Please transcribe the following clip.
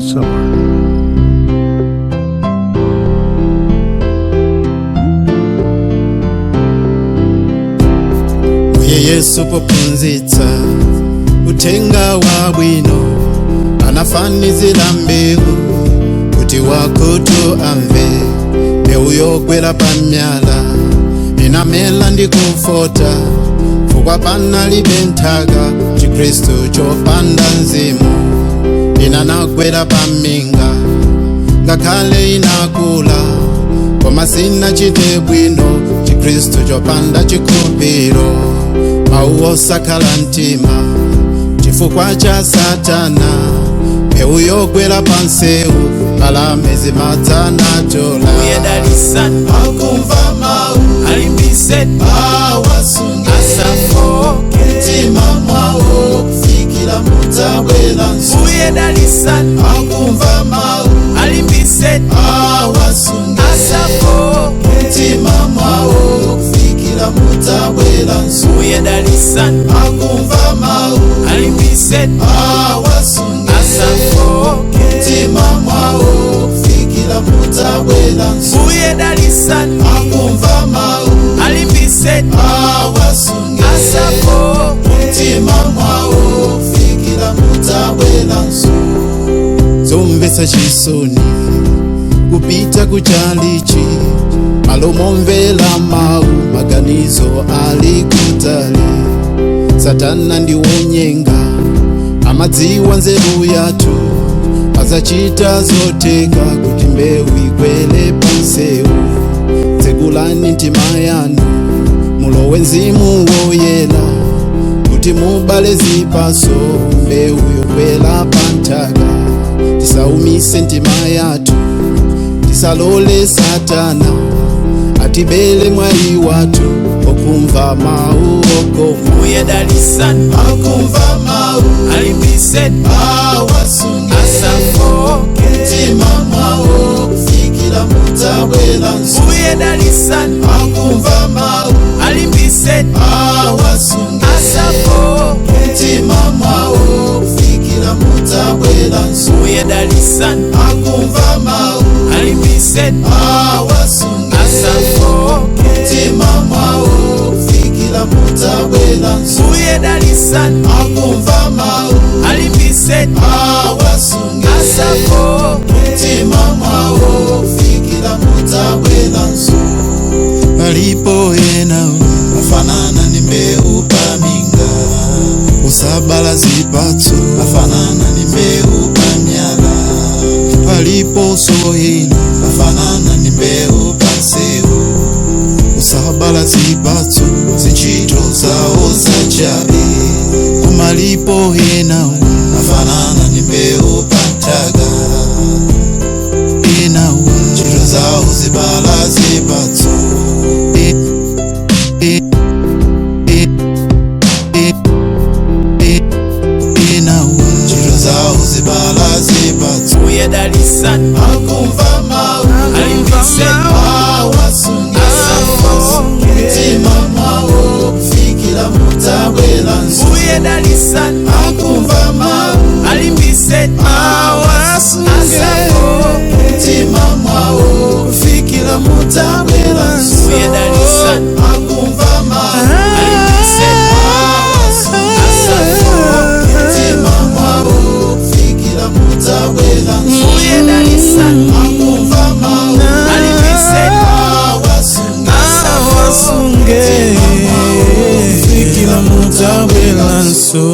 summer. Uye Yesu pophunzitsa uthenga wabwino anafanizira mbewu kuti wakhutu amve. Mbewu yogwera pamyala inamela ndi kufota chifukwa panalibe nthaka. Chikhristu chopanda mzimu inanagwera paminga, ngakhale inakula koma sinachite bwino. Chikhristu chopanda chikhulupiro, mawu osakhala mtima chifukwa cha Satana. Mbewu yogwera pansewu, mbalame zimadza natola. Mbuye dalitsani. Akumva mawu, alimbitseni, awasunge, asafoke, mtima mwawo kufikira mudzabweranso. Mbuye dalitsani. Akumva mawu, alimbitseni, awasunge, asafoke, mtima mwawo kufikira mudzabweranso. Mbuye dalitsani. Akumva mawu, alimbitseni, awasunge, asafoke, mtima mwawo kufikira mudzabweranso. Mbuye dalitsani. Akumva mawu, alimbitseni, awasunge, asafoke, mtima mwawo kufikira mudzabweranso. Zomvetsa chisoni kupita kuchalichi, malo momvera mawu, maganizo ali kutali. Satana ndi wonyenga, amadziwa nzeru yathu, azachita zotheka kuti mbewu igwere pansewu. Tsegulani mtima yanu, mulowe mzimu woyera kuti mubale zipatso. Mbewu yogwera panthaka, tisaumise mtima yathu, tisalole Satana atibele mwayi wathu okumva mawu okoma. Mbuye dalitsani. Akumva mawu, alimbitseni, awasunge, asafoke, mtima mwawo kufikira mudzabweranso. Mbuye dalitsani. Akumva mawu, alimbitseni, awasunge, asafoke, mtima mwawo kufikira mudzabweranso. Mbuye dalitsani. Akumva mawu, alimbitseni, awasunge, asafoke, mtima mwawo kufikira mudzabweranso. Mbuye dalitsani. Akumva mawu, alimbitseni, awasunge, asafoke, mtima mwawo kufikira mudzabweranso. Alipo ena afanana ndi mbewu paminga, usabala zipatso, afanana ndi mbewu pamyala. Aliponso ena afanana ndi mbewu pansewu, usabala zipatso, zintchito zawo zachabe. Kumalipo ena afanana ndi mbewu panthaka, ena ntchito zawo zibala zipatso. E, e, e, e, e, ena ntchito zawo zibala zipatso. Mbuye dalitsani. Akumva mawu, alimbitseni, awasunge, asafoke, mtima mwawo kufikira mudzabweranso. Mbuye dalitsani. Akumva mawu, alimbitseni, awasunge, asafoke, mtima mwawo kufikira mudzabweranso. Mbuye dalitsani. Akumva mawu, alimbitseni, awasunge, asafoke, mtima mwawo kufikira mudzabweranso. Mbuye dalitsani. Akumva mawu, alimbitseni, awasunge, asafoke, kufikira mudzabweranso.